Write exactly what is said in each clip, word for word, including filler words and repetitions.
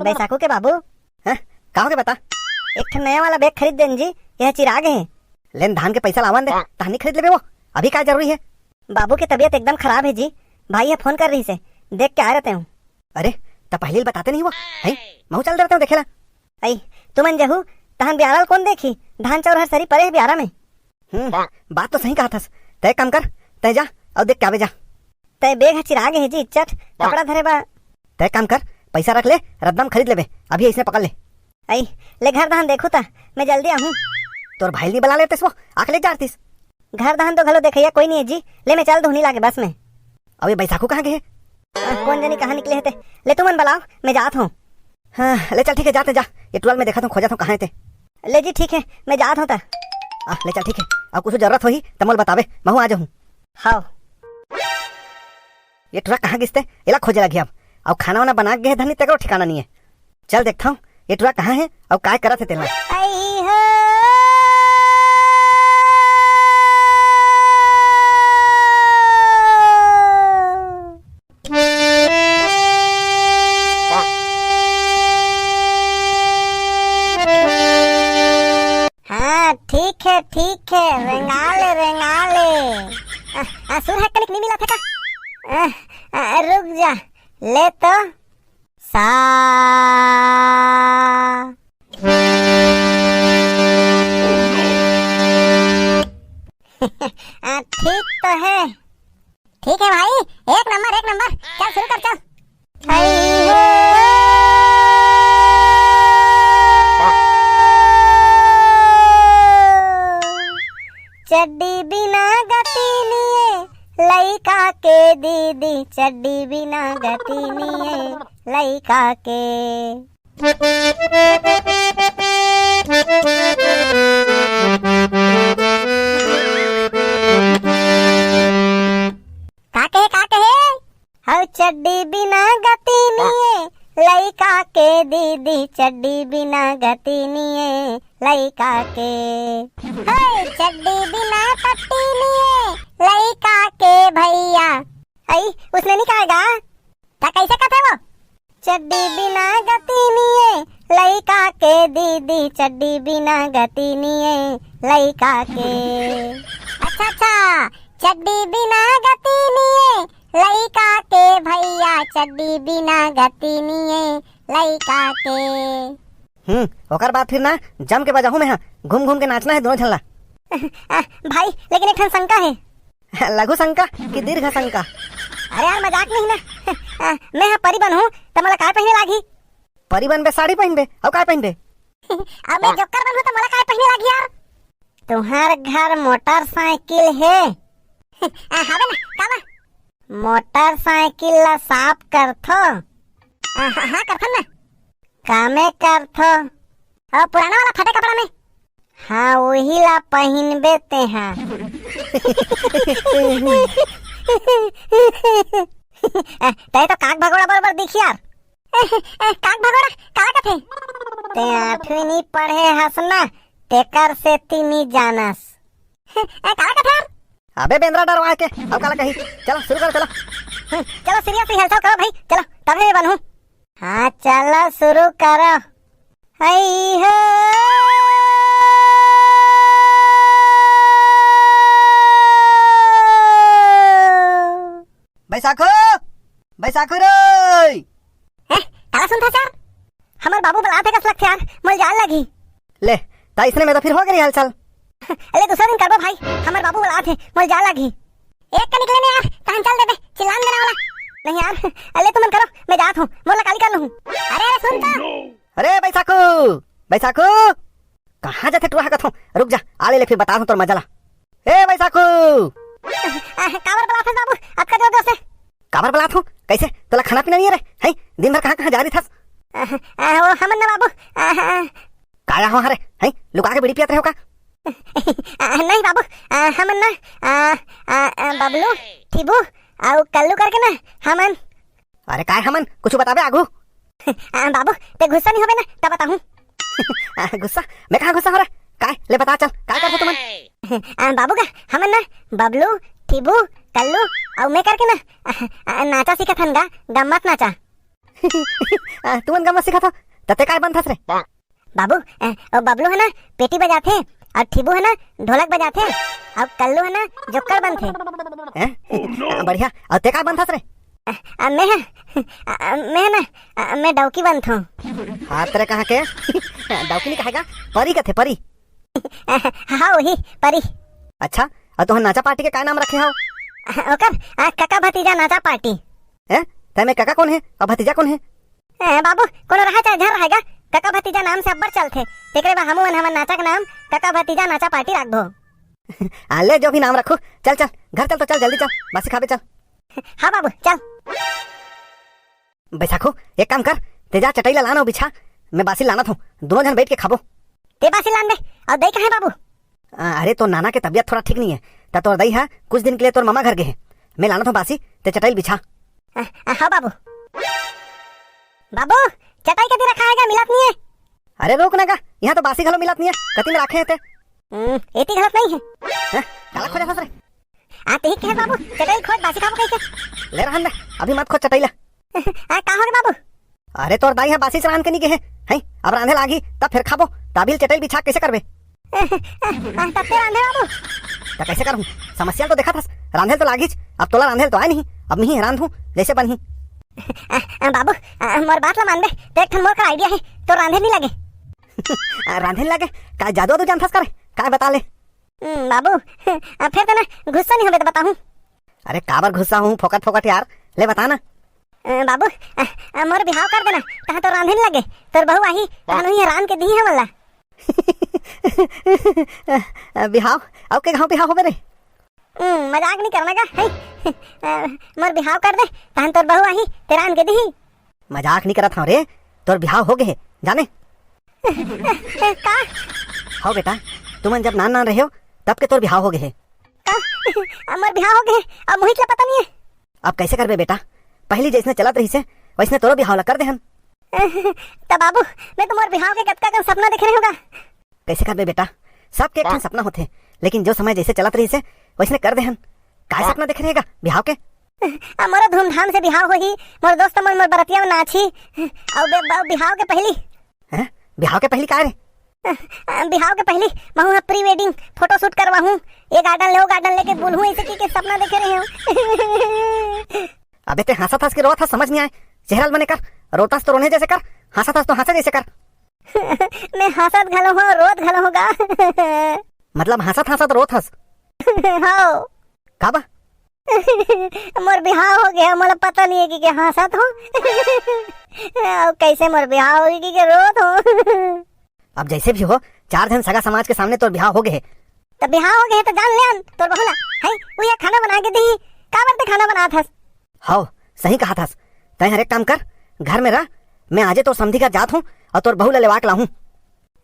बैसाखू के बाबू। हैं? का होगे बता? एक ठन नया वाला बैग खरीद देन जी, यह चिरा गे हे। लेन धान के पैसा लावन दे, तहनी खरीद लेबे वो। अभी का जरूरी हे? बाबू के तबीयत एकदम खराब हे जी, भाई ह फोन कर रहिसे, देख के आय रहतेंव। अरे, त पहली ल बताते नहीं वो, हैं? महू चल देतेंव देखे ला। अई, तुमन जहू, तहन बियारा ल कोन देखी? धान चाउर हर सरी परे हे बियारा में। हम्म, बात तो सही कहत हस। तैं काम कर, तैं जा, अउ देख के आबे जा। तैं बैग ह चिरा गे हे जी, चट, कपड़ा धरे बा। तैं काम कर, पैसा रख ले, रद्दा म खरीद लेबे, अभी अइसने पकड़ ले। अई, ले घर दहन देखहूं त, मैं जल्दी आहूं। तोर भाई ल नी बला लेतेस वो, आके ले जातिस। घर दहन तो घलो देखइया कोई नहीं हे जी, ले मैं चल दूं, नी लागे बस में। अउ ये बैसाखू कहाँ गे हे? आ, कोन जनी कहाँ निकले हे ते। ले तुमन बलाव, मैं जात हंव। हाँ, ले चल ठीक हे, जात हंव जा। ये टुरा ल मैं देखत हंव, खोजत हंव कहाँ हे ते। ले जी ठीक हे, मैं जात हंव त। आ, ले चल ठीक हे, अउ कुछु जरूरत होही त मोला बताबे, महू आ जाहूं। हव। ये टुरा कहाँ गिस ते, एला खोजे लगही अब। अउ खाना वाना बना के गे हे धनी, तेकरो ठिकाना नहीं हे। चल देखथंव, ये टुरा कहाँ हे अउ काय करत हे तेला। आई हो। हाँ, ठीक हे, ठीक हे, रेंगा ले, रेंगा ले। आ, आ, सुर ह कनिक नी मिलत हे का? आ, आ, रुक जा, ले तो। सा। आ, ठीक तो हे। ठीक हे भाई, एक नंबर, एक नंबर। चल, शुरू कर, चल। हई हो। चड्डी बिना गति निये, लइका के दीदी, चड्डी बिना गति निये, लइका के। का कहे, का कहे? हव चड्डी बिना गति निये, लइका के दीदी, चड्डी बिना गति निये, लइका के। हव चड्डी बिना पट्टी निये, लइका के भइया। अई, उसने नहीं कहेगा। त कइसे कथे वो? चड्डी बिना गति निये, लइका के दीदी, चड्डी बिना गति निये, लइका के। अच्छा, अच्छा, चड्डी बिना गति निये, लइका के भइया, चड्डी बिना गति निये, लइका के। हम्म, ओकर बाद फिर ना जम के बजाहूं मैं हा, घूम घूम के नाचना हे दोनों झन ला। आ, भाई, लेकिन एक ठन शंका हे। लघु शंका कि दीर्घ शंका? अरे यार, मजाक नहीं ना। आ, मैं हा परी बनहूं, त मोला काय पहिने लागही? परी बनबे, साड़ी पहिनबे, अउ काय पहिनबे? अब मैं जोकर बनहूं त मोला काय पहिने लागही यार? तुम्हार घर मोटरसाइकिल हे? आ, हवे ना, काला? मोटरसाइकिल ला साफ करथो? आ, हाँ, हाँ, करथन ना। कामे करथो? अउ पुराना वाला फटे कपड़ा में? हाँ, वही ला पहिनबे तेहा। ए, तैं तो काग भगोड़ा बरोबर दिखियार। ए, ए, काग भगोड़ा, काला कथे? तैं आठवीं नी पढ़े हस ना, तेकर सेती नी जानस। ए, काला कथे यार? अबे बेंदरा डरवा के, अब काला कही? चलो, शुरू करो, चलो। हम्म, चलो, serious rehearsal करो भाई, चलो, तभे बनहूं। हाँ, चलो, शुरू करो। हई हो। बैसाखू, बैसाखू रे। हैं, काला सुनथस यार? हमर बाबू बलात हे कस लगथे यार, मोला जाय ल लगही। ले, त अइसने में त फिर हो गे रे हालचाल। ले, दूसरा दिन करबो भाई, हमर बाबू बलात हे, मोला जाय ल लगही। एक कनिक ले ना यार, तहन चल देबे, चिल्लान देना वाला। नहीं यार, ले तुमन करो, मैं जात हंव, मोर ला काली कर लूहूं। अरे, अरे, सुन तो। अरे, बैसाखू, बैसाखू, कहाँ जाथे टुरा ह कथों? रुक जा, आ ले, ले फिर बतात हंव तोर मजा ला। ए, बैसाखू! आ, काबर बलात हस बाबू, अतका जोर जोर से? काबर बलात हंव? कइसे? तोला खाना पीना नइ हे रे? हैं? दिन भर कहाँ कहाँ जाय रहिथस? आ, आ, वो हमन ना बाबू, आ, आ, काय हो हरे? हैं? लुका के बीड़ी पियत रहे हो का? आ, नहीं बाबू, आ, हमन ना, आ, आ, आ, बबलू, ठीबू, अउ कल्लू करके ना, हमन। अरे काय हमन? कुछु बताबे आगू? आ, बाबू, तैं गुस्सा नइ होबे ना, तब बताहूं। आ, गुस्सा? मैं कहाँ गुस्सा हों रे? काय? ले बता चल, काय करथो तुमन? आ, बाबू गा, हमन ना, बबलू, ठीबू, कल्लू, अउ मैं करके ना, आ, आ, नाचा सीखत हन गा, गम्मत नाचा। आ, तुमन गमत सिखत हो, त तैं काय बनथस रे? बाबू, अ, ओ बबलू हे ना, पेटी बजाथे, अउ ठीबू हे ना, ढोलक बजाथे, अउ कल्लू हे ना, जोक्कड़ बनथे। हैं? बढ़िया। अउ तैं काय बनथस रे? अ, अ, मैं ह, अ, अ, मैं ह ना, अ, मैं डौकी बनथों। हाथ रे कहाँ के? डौकी नहीं कहेगा, परी कथे, परी। हाँ, वही, परी। अच्छा, अउ तोहर नाचा पार्टी के का नाम रखे हव? ओकर, आ, कका भतीजा नाचा पार्टी। हैं? तैं में कका कोन हे अउ भतीजा कोन हे? ए, बाबू, कोनो रहा चाहे झन रहेगा, कका भतीजा नाम से अब्बड़ चलथे। तेकरे बर हमू मन हमर नाचा के नाम कका भतीजा नाचा पार्टी राखबो। आ, ले, जो भी नाम रखू, चल, चल, घर चल तो चल, जल्दी चल, बासी खाबे चल। हाँ बाबू, चल। बैसाखू, एक काम कर, तैं जा चटई ला लान अउ बिछा, मैं बासी लानत हूँ, दोनों झन बैठ के खाबो। तैं बासी लान दे, अउ दई कहाँ हे बाबू? आ, अरे, तोर नाना के तबीयत थोड़ा ठीक नहीं है, त तोर दई हा कुछ दिन के लिए तोर ममा घर गे हे। मैं लानत हूँ बासी, तैं चटई ल बिछा। आ, आ, हाँ बाबू। बाबू, चटई कती रखा हे गा, मिलत नहीं है। अरे रुक ना गा, यहाँ तो बासी घलो मिलत नहीं है, कती में राखे हे तैं? हम्म, एती घलत नहीं है। हैं? काला खोजत हस रे? आ, तेही कहे बाबू, चटई खोज, बासी खाबो कहिके। ले रहन दे, अभी मत खोज चटई ला। आ, का होगे बाबू? अरे तोर दाई ह बासी च रांध के नहीं गे हे, हैं? अब रांधे लागही, तब फिर खाबो, त अभी ले चटई बिछा के कइसे करबे? आ, तब तैं रांधे बाबू। त कइसे करहूँ? समस्या ल तो देखत हस, रांधे ल तो लागहीच, अब तोला रांधे ल तो आय नहीं, अब मिही रांधहूँ, जइसे बनही। आ, आ, बाबू, आ, मोर बात ला मान बे, तैं एक ठन मोर का idea हे, तोर रांधे नहीं लागे। आ, रांधे नहीं लागे? का जादू वादू जानथस का रे? काय बता ले। हम्म, बाबू, आ, फेर तो ना गुस्सा नहीं होबे त बताहूँ। अरे काबर गुस्सा हूँ फोकट फोकट यार, ले बता ना। अ, बाबू, अ, अ, मोर बिहाव कर देना, तहाँ तोर रांधे नहीं लगे, तोर बहू आही, तहाँ नहीं रांध के दिही हमन ला। अ, अ, बिहाव? अउ के घाव बिहाव होबे रे? हम्म, मजाक नहीं करना का, है? अ, मोर बिहाव कर दे, तहाँ तोर बहू आही, ते रांध के दिही। मजाक नहीं करत हव रे, तोर बिहाव हो गे हे, जाने? का? हव बेटा, तुमन जब नान नान रहे हो, तब के तोर बिहाव हो गे हे। का? अ, मोर बिहाव हो गे हे, अब मोहित ला पता नहीं है। अब कइसे करबे बेटा, पहिली जइसने चलत रहिसे, वइसने तोरो बिहाव ला कर देहन। त बाबू, मैं तो मोर बिहाव के कतका कन सपना देखे रहे हूँ गा। कइसे करबे बेटा, सबके एक ठन सपना होथे, लेकिन जो समय जइसे चलत रहिसे, वइसने कर देहन। काय सपना देखे रहे गा बिहाव के? आ, मोरो धूमधाम से बिहाव होही, मोर दोस्त मन मोर बरतिया में नाचही, अउ बे-, बे-, बिहाव के पहिली। हैं? बिहाव के पहिली काय रे? आ, बिहाव के पहिली महू ह pre wedding photo shoot करवाहूँ, ये garden ले, वो garden लेके बुलहूँ, अइसे कहिके सपना देखे रहे हूँ। अबे तैं हाँसत हस कि रोवत हस, समझ नहीं आय। चेहरा ल बने कर, रोवत हस तो रोने जइसे कर, हाँसत हस तो हाँसे जइसे कर। मैं हाँसत घलो हूँ, रोवत घलो हूँ गा। मतलब हाँसत हाँसत रोवत हस? हव। काबर? मोर बिहाव हो गे, मोला पता नहीं है कि के हाँसत हूँ। अउ कइसे मोर बिहाव हो गे कि के रोवत हूँ। अब जइसे भी हो, चार झन सगा समाज के सामने तोर बिहाव हो गे हे। त बिहाव हो गे हे त जान ले अन तोर बहू ला, हैं? उही ह खाना बना के दिही, काबर तैं खाना बनात हस? हव, सही कहत हस। तैं हर एक काम कर, घर में रह, मैं आजे तोर समधी घर जात हूँ अउ तोर बहू ला लेवा के लाहूँ।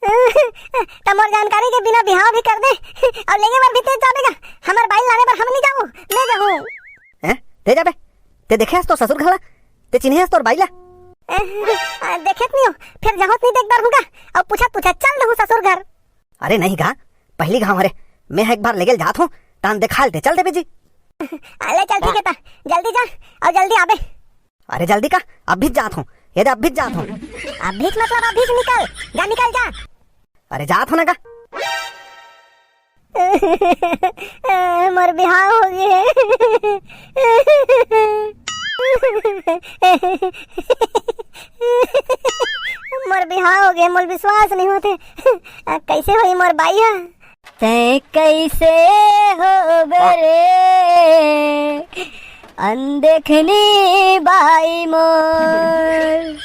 त मोर जानकारी के बिना बिहाव भी कर दे अउ लेगे बर भी तैं जाबे गा? हमर बाई ल लाने बर हम नहीं जाबो, मैं जाहूँ। हैं? तैं जाबे? तैं देखे हस तोर ससुर घर ला? तैं चिन्हे हस तोर बाई ला? देखे त नहीं हो, फेर जाहूँ त नहीं देख बर हूँ गा, अउ पूछत पूछत चल देहूँ ससुर घर। अरे नहीं गा, पहिली घाव हरे, मैं ह एक बार लेगे ल जात हूँ, तहान देखा लेते चल देबे जी। अले चल ठीक है ता, जल्दी जा अउ जल्दी आबे। अरे जल्दी का, अभी जात हूँ, ये दे अभी जात हूँ। अभी मतलब अभी निकल जा, निकल जा। अरे जात हूँ ना गा। मोर बिहाव हो गे। मोर बिहाव हो गे, मोर विश्वास नहीं होते। आ, कइसे होही मोर बाई ह? तैं कइसे होबे रे, अनदेखनी बाई मोर?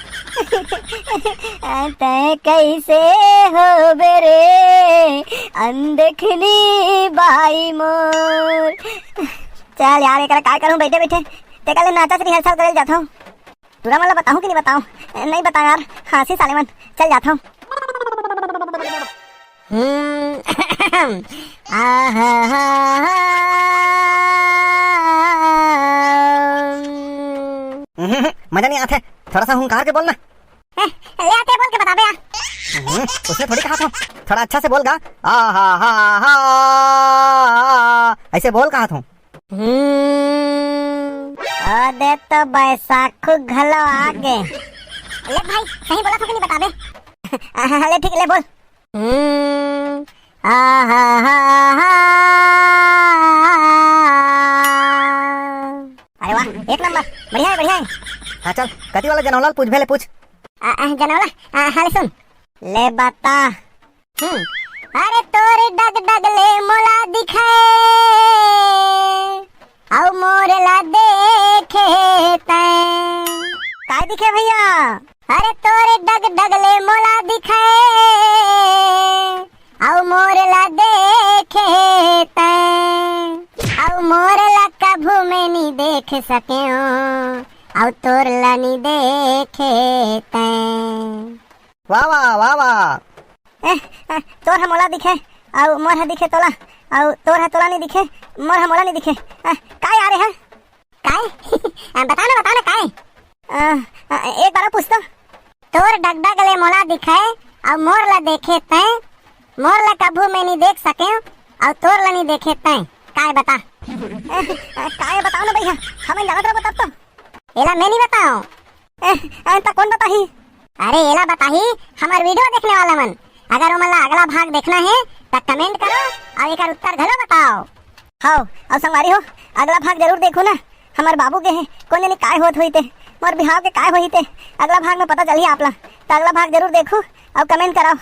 तैं कइसे होबे रे, अनदेखनी बाई मोर? चल यार, एकरा काय करूं बैठे बैठे? तेकर ले नाचा से rehearsal करे जाथंव। टूरा मन ला बताहूं कि नहीं बताऊं? नहीं बताऊं यार, हाँसही साले मन। चल जाथंव। हम्म, आहा, हा, हा। हम्म, मजा नहीं आथे, थोड़ा सा हुंकार के बोल ना। ए, ले आके बोल के बताबे यार। हम्म, उसने थोड़ी कहा था, थोड़ा अच्छा से बोल गा। आ हा हा हा, ऐसे बोल कहा था। हम्म, अरे तो बैसाखू घलो आ गे। ले भाई, सही बोला तो कि नहीं बताबे? हाँ, हाँ, ले ठीक, ले बोल। हम्म, आ, हा, हा, हा। अरे वाह, एक नंबर, बढ़िया है, बढ़िया है। हाँ चल, कति वाला जनौला ल पूछबे, ले पूछ। आ, आ, जनौला, आ, हाँ ले सुन। ले बता। हम्म। अरे तोर डग डग ले मोला दिखे, अउ मोर ला देखे तैं। काय दिखे भैया? अरे तोर डग डग ले मोला दिखे, अउ मोर ला देखे तैं, अउ मोर ला कभू मैं नी देख सकेंव, अउ तोर ला नी देखे तैं। वाह, वाह, वाह, वाह। ए, ए, तोर ह मोला दिखे, अउ मोर ह दिखे तोला, अउ तोर ह तोला नी दिखे, मोर ह मोला नी दिखे। ए, काय यार है? काय? आ, बता ना, बता ना, काय? आ, आ, एक बार पूछ तो। तोर डगडग ले मोला दिखे, अउ मोर ला देखे तैं, मोर ला कभू मैं नी देख सकेंव, अउ तोर ला नी देखे तैं। काय बता? ए, ए, काय बताओ ना भैया, हमन जानत रहबो तब तो। एला मैं नी बताओ। ए, ए, त कौन बताही? अरे एला बताही हमर वीडियो देखने वाला मन। अगर ओमन ला अगला भाग देखना है त कमेंट करो अउ एकर उत्तर घलो बताओ। हव, अउ संगवारी हो, अगला भाग जरूर देखू ना। हमर बाबू के हे, कोन जनी काय होत होही ते, मोर बिहाव के काय होही ते, अगला भाग में पता चलही आप ला। त अगला भाग जरूर देखू अउ कमेंट कराओ।